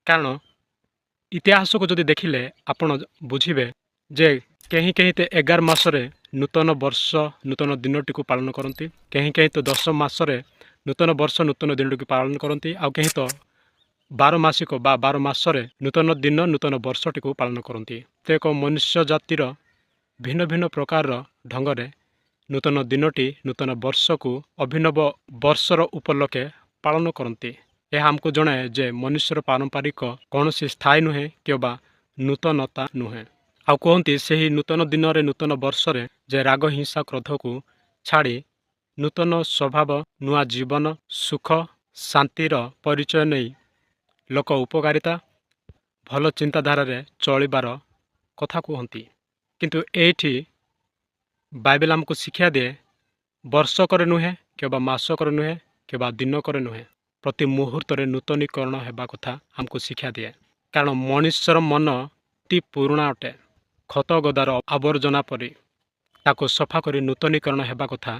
କାରଣ ଇତିହାସକୁ ଯଦି ଦେଖିଲେ ଆପଣ ବୁଝିବେ ଯେ କେହି କେହି ତ 11 ମାସରେ ନୂତନ ବର୍ଷ, ନୂତନ ଦିନଟିକୁ ପାଳନ କରନ୍ତି। କେହି କେହି ତ 10 ମାସରେ ନୂତନ ବର୍ଷ, ନୂତନ ଦିନଟିକୁ ପାଳନ କରନ୍ତି। ଆଉ କେହି ତ 12 ମାସିକ ବା 12 ମାସରେ ନୂତନ ଦିନ, ନୂତନ ବର୍ଷଟିକୁ ପାଳନ କରନ୍ତି। ପ୍ରତ୍ୟେକ ମନୁଷ୍ୟ ଜାତିର ଭିନ୍ନ ଭିନ୍ନ ପ୍ରକାରର ଢଙ୍ଗରେ ନୂତନ ଦିନଟି, ନୂତନ ବର୍ଷକୁ ଅଭିନବ ବର୍ଷର ଉପଲକ୍ଷେ ପାଳନ କରନ୍ତି। ଏହା ଆମକୁ ଜଣାଏ ଯେ ମନୁଷ୍ୟର ପାରମ୍ପରିକ କୌଣସି ସ୍ଥାୟୀ ନୁହେଁ କିମ୍ବା ନୂତନତା ନୁହେଁ। ଆଉ କୁହନ୍ତି ସେହି ନୂତନ ଦିନରେ, ନୂତନ ବର୍ଷରେ ଯେ ରାଗ, ହିଂସା, କ୍ରୋଧକୁ ଛାଡ଼ି ନୂତନ ସ୍ୱଭାବ, ନୂଆ ଜୀବନ, ସୁଖ ଶାନ୍ତିର ପରିଚୟ ନେଇ ଲୋକ ଉପକାରିତା, ଭଲ ଚିନ୍ତାଧାରାରେ ଚଳିବାର କଥା କୁହନ୍ତି। କିନ୍ତୁ ଏଇଠି ବାଇବେଲ ଆମକୁ ଶିକ୍ଷା ଦିଏ, ବର୍ଷକରେ ନୁହେଁ କିମ୍ବା ମାସକରେ ନୁହେଁ କିମ୍ବା ଦିନକରେ ନୁହେଁ, ପ୍ରତି ମୁହୂର୍ତ୍ତରେ ନୂତନୀକରଣ ହେବା କଥା ଆମକୁ ଶିକ୍ଷା ଦିଏ। କାରଣ ମଣିଷର ମନ ଅତି ପୁରୁଣା ଅଟେ, ଖତ ଗଦାର ଆବର୍ଜନା ପରି। ତାକୁ ସଫା କରି ନୂତନୀକରଣ ହେବା କଥା।